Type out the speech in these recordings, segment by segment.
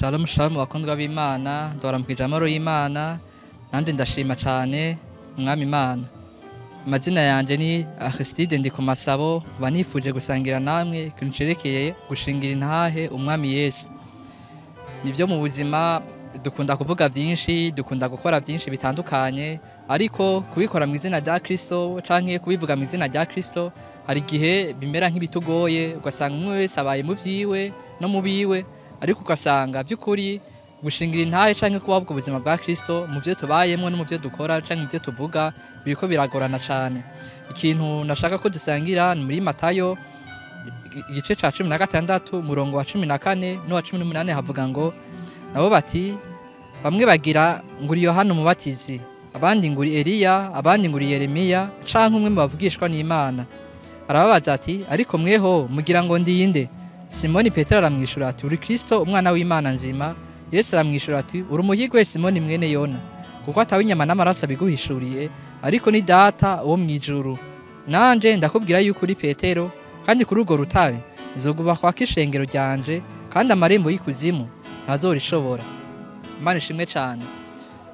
Shalom shalom bakundwa b'Imana, ndabaramukije amahoro y'Imana, nanje ndashima cane Umwami Imana. Amazina yanje ni Aristide Ndikumasabo, nkaba nifuje gusangira namwe ikintu cerekeye gushingira intahe Umwami Yesu. Nivyo mu buzima dukunda kuvuga vyinshi, dukunda gukora vyinshi bitandukanye, ariko kubikora mu izina rya Kristo canke kubivuga mu izina rya Kristo hari igihe bimera nk'ibitugoye, ugasanga umwe wese abaye mu vyiwe no mu biwe, ariko ugasanga vy'ukuri gushingira intahe canke kubaho ubwo buzima bwa Kristo mu vyo tubayemwo no mu vyo dukora canke mu vyo tuvuga biriko biragorana cane. Ikintu nashaka ko dusangira ni muri Matayo igice ca 16 umurongo wa 14 n'uwa 18, havuga ngo nabo bati bamwe bagira nguri Yohana Umubatizi, abandi nguri Eliya, abandi nguri Yeremiya canke umwe mu bavugishwa n'Imana. Arababaza ati ariko mweho mugira ngo ndinde? Simoni Petero aramwishura ati uri Kristo umwana w'Imana nzima. Yesu aramwishura ati uri umuhigwe Simoni mwene Yona, kuko atawe inyama n'amaraso abiguhishuriye, ariko ni Data wo mw'ijuru. Nanje ndakubwira yuko uri Petero, kandi kuri urwo rutare nzogubakwa ishengero ryanje, kandi amarembo y'ikuzimu ntazorishobora. Imana ishimwe cane.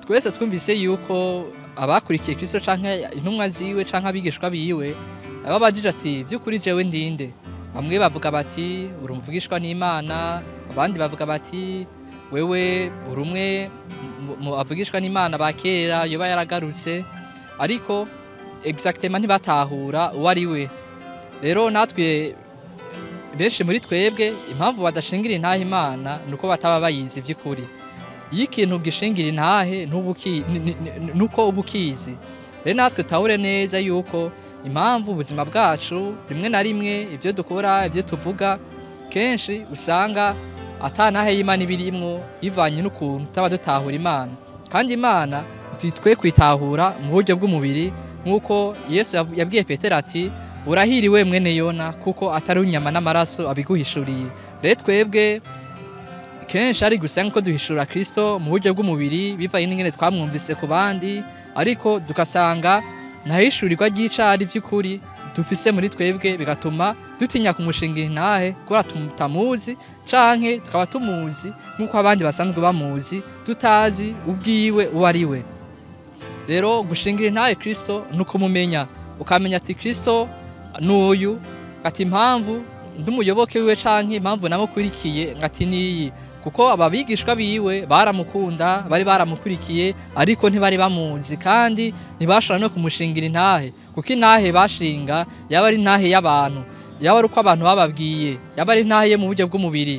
Twese twumvise yuko abakurikiye Kristo canke intumwa ziwe canke abigishwa biwe babajije ati vy'ukuri jewe ndinde? Bamwe bavuga bati uri umuvugishwa n'Imana, abandi bavuga bati wewe uri umwe mu bavugishwa n'Imana ba kera yoba yaragarutse, ariko exactement ntibatahura uwo ari we. Rero natwe benshi muri twebwe impamvu badashingira intahe Imana nuko bataba bayizi vy'ukuri. Iyo ikintu gishingira intahe nuko uba ukizi. Rero natwe tahure neza yuko impamvu ubuzima bwacu rimwe na rimwe ivyo dukora ivyo tuvuga kenshi usanga ata ntahe y'Imana ibirimwo, bivanye n'ukuntu tutaba dutahura Imana. Kandi Imana twe kwitahura mu buryo bw'umubiri, nk'uko Yesu yabwiye Petero ati urahiriwe mwene Yona, kuko atari inyama n'amaraso abiguhishuriye. Rero twebwe kenshi ari gusa ko duhishura Kristo mu buryo bw'umubiri bivanye n'ingene twamwumvise ku bandi, ariko tugasanga ntahishurirwa ry'icari vy'ukuri dufise muri twebwe, bigatuma dutinya kumushingira intahe kubera tutamuzi, canke tukaba tumuzi nk'uko abandi basanzwe bamuzi, tutazi ubwiwe uwo ari we. Rero gushingira intahe Kristo ni ukumumenya, ukamenya ati Kristo n'uyu, ati impamvu ndumuyoboke wiwe canke impamvu namukurikiye ngati niyi, kuko ababigishwa biwe baramukunda, bari baramukurikiye, ariko ntibari bamuzi kandi ntibashobora no kumushingira intahe, kuko intahe bashinga yaba ari intahe y'abantu, yaba ari uko abantu bababwiye, yaba ari intahe mu buryo bw'umubiri,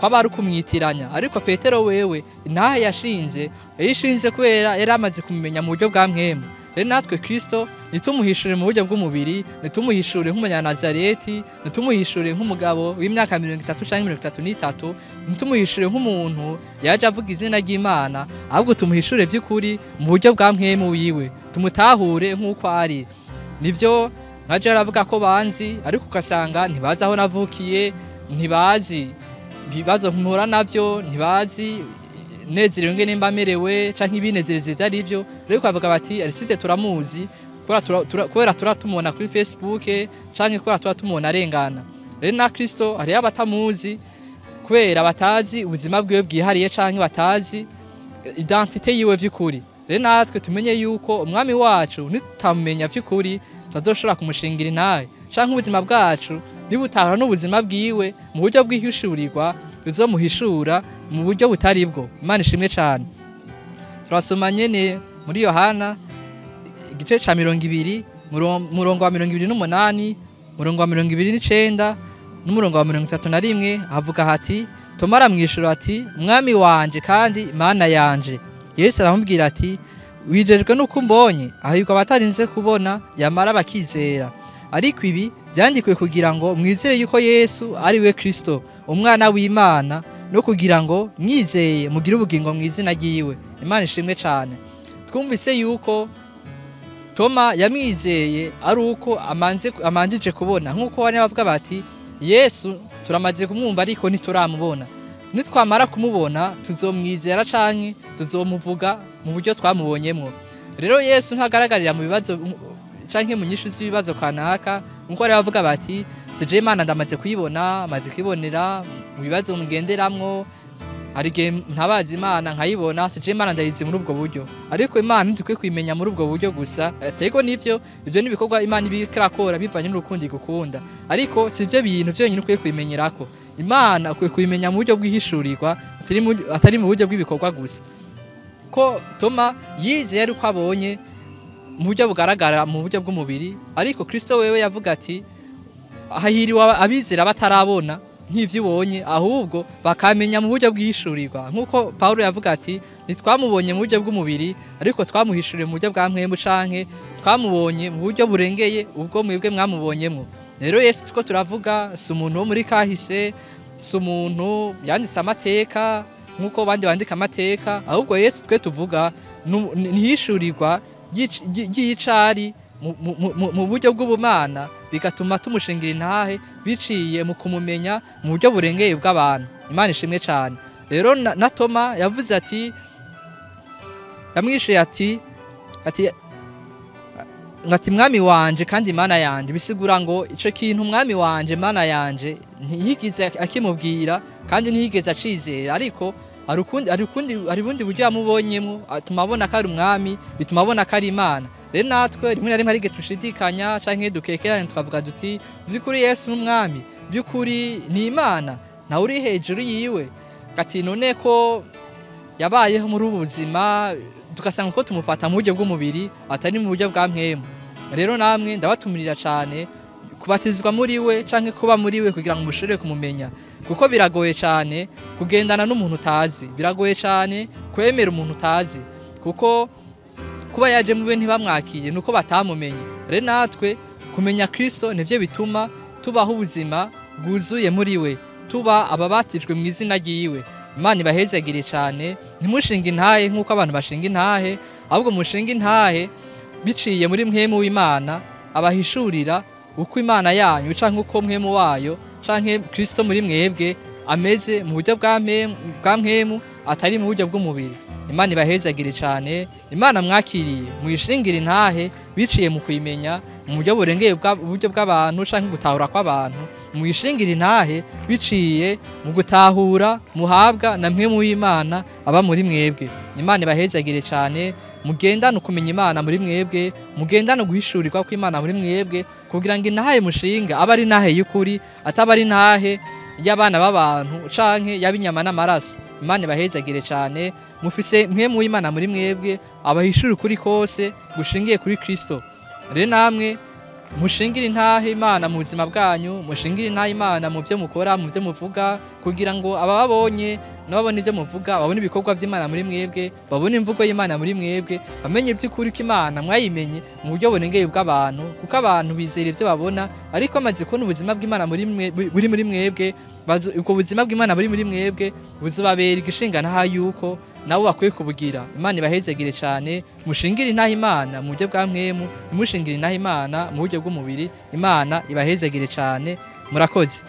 ko aba ari ukumwitiranya. Ariko Petero wewe intahe yashinze yayishinze kubera yari amaze kumumenya mu buryo bwa mpwemu. Rero natwe Kristo ntitumuhishure mu buryo bw'umubiri, ntitumuhishure nk'umunyanazareti, ntitumuhishure nk'umugabo w'imyaka 30 canke 33, ntitumuhishure nk'umuntu yaje avuga izina ry'Imana, ahubwo tumuhishure vy'ukuri mu buryo bwa mpwemu wiwe, tumutahure nk'uko ari. Nivyo nkaje aravuga ko banzi, ariko ugasanga ntibazi aho navukiye, ntibazi ibibazo mpura navyo, ntibazi nezerewe ngene mba merewe canke ibinezereze ivyo ari vyo. Rero bavuga bati Aristide turamuzi kubera turatumubona kuri Facebook canke kubera turatumubona arengana. Rero na Kristo hariyo abatamuzi kubera batazi ubuzima bwiwe bwihariye canke batazi identite yiwe vy'ukuri. Rero natwe tumenye yuko Umwami wacu nitutamumenya vy'ukuri tutazoshobora kumushingira intahe, canke ubuzima bwacu nibutahura n'ubuzima bwiwe mu buryo bw'ihishurirwa bizomuhishura mu buryo butari bwo. Imana ishimwe cane. Turasoma nyene muri Yohana igice ca 20 murongo wa 28, murongo wa 29 n'umurongo wa 31, havuga hati Toma aramwishura ati Mwami wanje kandi Imana yanje. Yesu aramubwira ati wijejwe nuko umbonye, ahirwa abatarinze kubona yamara bakizera. Ariko ibi byandikwe kugira ngo mwizere yuko Yesu ari we Kristo umwana w'Imana, no kugira ngo mwizeye mugire ubugingo mu izina ryiwe. Imana ishimwe cane. Twumvise yuko Toma yamwizeye ari uko amanjije kubona, nk'uko bari bavuga bati Yesu turamaze kumwumva ariko ntituramubona, nitwamara kumubona tuzomwizera canke tuzomuvuga mu buryo twamubonyemwo. Rero Yesu ntagaragarira mu bibazo canke mu nyishu z'ibibazo kanaka, nkuko bari bavuga bati tuje Imana ndamaze kuyibona, amaze kwibonera mu bibazo mugenderamwo, Hari igihe ntabazi Imana nkayibona, je Imana ndayizi muri ubwo buryo, ariko Imana ntikwiye kuyimenya muri ubwo buryo gusa. Tego nivyo, ivyo ni ibikorwa Imana ibiriko irakora bivanye n'urukundo igukunda, ariko si ivyo bintu vyonyine ukwiye kuyimenyerako. Imana ukwiye kuyimenya mu buryo bw'ihishurirwa, atari mu buryo bw'ibikorwa gusa. Ko Toma yizeye ari uko abonye mu buryo bugaragara, mu buryo bw'umubiri, ariko Kristo wewe yavuga ati hahiriwe abizera batarabona nk'ivyo ubonye, ahubwo bakamenya mu buryo bw'ihishurirwa. Nk'uko Paulo yavuga ati ntitwamubonye mu buryo bw'umubiri, ariko twamuhishuriye mu buryo bwa mpwemu, canke twamubonye mu buryo burengeye ubwo mwebwe mwamubonyemwo. Rero Yesu tuko turavuga si umuntu wo muri kahise, si umuntu yanditse amateka nk'uko bandi bandika amateka, ahubwo Yesu twe tuvuga ntihishurirwa ry'icari mu buryo bw'ubumana, bigatuma tumushingira intahe biciye mu kumumenya mu buryo burengeye bw'abantu. Imana ishimwe cyane. Rero na Toma yavuze ati, yamwishuye ati ati mwami wanje kandi Imana yanje. Bisigura ngo ico kintu mwami wanje Imana yanje ntiyigeze akimubwira kandi ntiyigeze acizera, ariko hari ubundi buryo yamubonyemo atuma abona ko ari umwami, bituma abona ko ari Imana. Rero natwe rimwe na rimwe hari igihe dushidikanya canke dukekeranya tukavuga duti by'ukuri Yesu ni umwami, by'ukuri ni Imana, ntawe uri hejuru yiwe. Ati none ko yabayeho muri ubu buzima, tugasanga ko tumufata mu buryo bw'umubiri atari mu buryo bwa mpwemu. Rero namwe ndabatumirira cyane kubatizwa muri we canke kuba muri we kugira ngo mushobore kumumenya, kuko biragoye cyane kugendana n'umuntu utazi, biragoye cyane kwemera umuntu utazi, kuko kuba yaje mu be ntibamwakiye nuko batamumenye. Rero natwe kumenya Kristo nivyo bituma tubaho ubuzima bwuzuye muri we, tuba ababatijwe mu izina ryiwe. Imana ibahezagire cyane. Ntimushinge intahe nk'uko abantu bashinga intahe, ahubwo mushinge intahe biciye muri mpwemu w'Imana abahishurira uko Imana yanyu canke uko mpwemu wayo canke Kristo muri mwebwe ameze mu buryo bwa mpwemu atari mu buryo bw'umubiri. Imana ibahezagire cyane. Imana mwakiriye muyishingire intahe biciye mu kuyimenya mu buryo burengeye uburyo bw'abantu canke gutahura kw'abantu, muyishingire intahe biciye mu gutahura muhabwa na mpwemu w'Imana aba muri mwebwe. Imana ibahezagire cyane. Mugendane ukumenya Imana muri mwebwe, mugendane guhishurirwa kw'Imana muri mwebwe, kugira ngo intahe mushinga abe ari intahe y'ukuri, ataba ari intahe y'abana b'abantu canke y'abinyama n'amaraso. Imana ibahezagire cyane. Mufise mpwemu w'Imana muri mwebwe abahishura ukuri kose gushingiye kuri Kristo. Rero namwe mushingire intahe Imana mu buzima bwanyu, mushingire intahe Imana mu byo mukora, mu byo muvuga, kugira ngo abababonye nababone ibyo muvuga, babone ibikorwa by'Imana muri mwebwe, babone imvugo y'Imana muri mwebwe, bamenye iby'ukuri ko Imana mwayimenye mu buryo burengeye bw'abantu, kuko abantu bizera ibyo babona, ariko amaze kubona ubuzima bw'Imana buri muri mwebwe, ubwo buzima bw'Imana buri muri mwebwe buzobabera igishinganaha yuko nabo bakwiye kubugira. Imana ibahezagire cyane. Mushingire intahe Imana mu buryo bwa mpwemu, ntimushingire intahe Imana mu buryo bw'umubiri. Imana ibahezagire cyane. Murakoze.